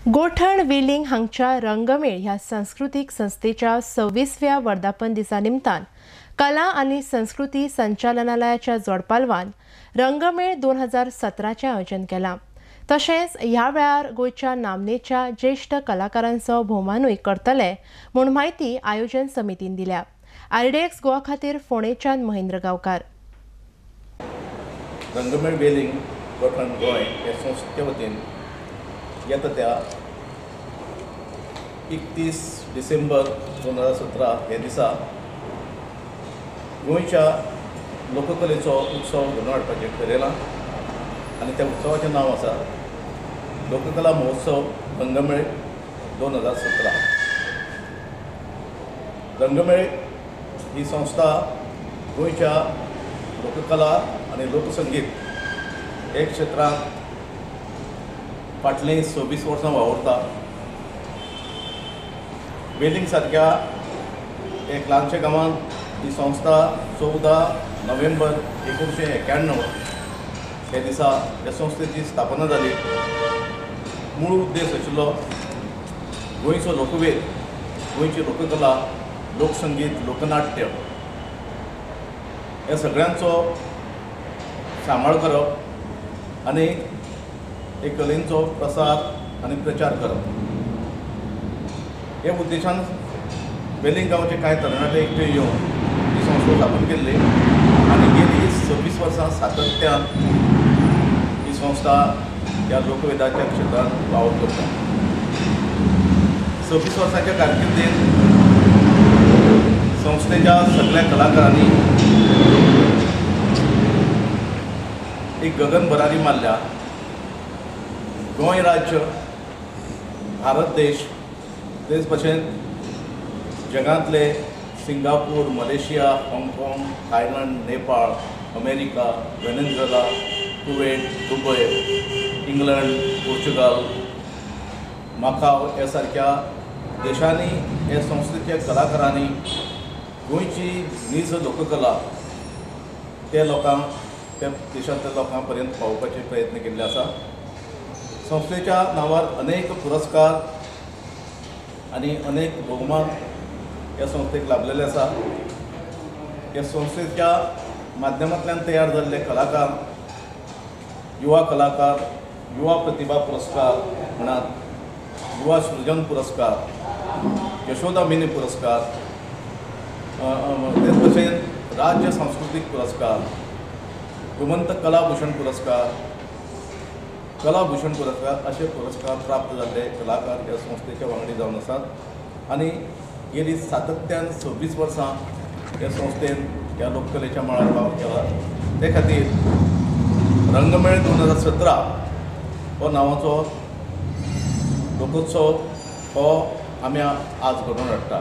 गोठण वेलिंग हांगच्या रंगमेळ ह्या सांस्कृतीक संस्थेच्या 26व्या वर्धापन दिसा निमतान कला आनी संस्कृती संचालनालयाच्या जोडपालवान रंगमेळ 2017चें आयोजन केलां. तशेंच ह्या वेळार गोंयच्या नामनेच्या ज्येश्ठ कलाकारांचो भोवमानूय करतले म्हूण म्हायती आयोजन समितीन दिल्या. आरडीएक्स गोवा खातीर फोंडेच्यान महेंद्र गांवकार. रंगमेळ वेलिंग गोठण गोंय हे संस्थे वतीन येता त्या 31 डिसेंबर 2017 ह्या दिसा गोंयच्या लोककलेचो उत्सव घडोवन हाडपाचें ठरयलां आनी त्या उत्सवाचें नांव आसा लोककला महोत्सव रंगमेळ 2017. रंगमेळ ही संस्था गोंयच्या लोककला आनी लोकसंगीत हे क्षेत्रांत फाटलीं 26 वर्सां वावुरता. वेलिंग सारक्या एक ल्हानशा गांवांत ही संस्था 14 नोव्हेंबर 1991 ह्या दिसा ह्या संस्थेची स्थापना जाली. मूळ उद्देश आशिल्लो गोंयचो लोकवेद, गोंयची लोककला, लोकसंगीत, लोकनाट्य ह्या सगळ्यांचो सांबाळ करप आनी हे कलेंचो प्रसार आनी प्रचार करप. हे उद्देशान वेलिंग गांवचे कांय तरणाटे एकठांय येवन ही संस्था स्थापन केल्ली आनी गेली 26 वर्सां सातत्यान ही संस्था ह्या लोकवेदाच्या क्षेत्रांत वावर करता. 26 वर्सांच्या कारकिर्दीन संस्थेच्या सगळ्या कलाकारांनी एक गगन भरारी मारल्या. गोंय राज्य, भारत देश, तेच भशेन जगांतले Singapore, Malaysia, Hong Kong, Thailand, Nepal, America, Venezuela, Kuwait, Dubai, England, Portugal, Macau ह्या सारक्या देशांनी ह्या संस्थेच्या कलाकारांनी गोंयची नीज लोककला त्या लोकांक, त्या देशांतल्या लोकां पर्यंत पावोवपाचे प्रयत्न केल्ले आसा. संस्थेच्या नांवार अनेक पुरस्कार आनी अनेक भोवमान ह्या संस्थेक लाभलेले आसा. ह्या संस्थेच्या माध्यमांतल्यान तयार जाल्ले कलाकार, युवा कलाकार, युवा प्रतिभा पुरस्कार म्हणात, युवा सृजन पुरस्कार, यशोदा मिनी पुरस्कार, तेच भशेन राज्य सांस्कृतीक पुरस्कार, गोमंत कलाभूषण पुरस्कार, कलाभूषण पुरस्कार अशे पुरस्कार प्राप्त जाल्ले कलाकार ह्या संस्थेच्या वांगडी जावन आसात आनी गेली सातत्यान 26 वर्सां ह्या संस्थेन ह्या लोककलेच्या मळार वावर केला. ते खातीर रंगमेळ 2017 हो नांवाचो लोकोत्सव हो आमी आज घडोवन हाडटा.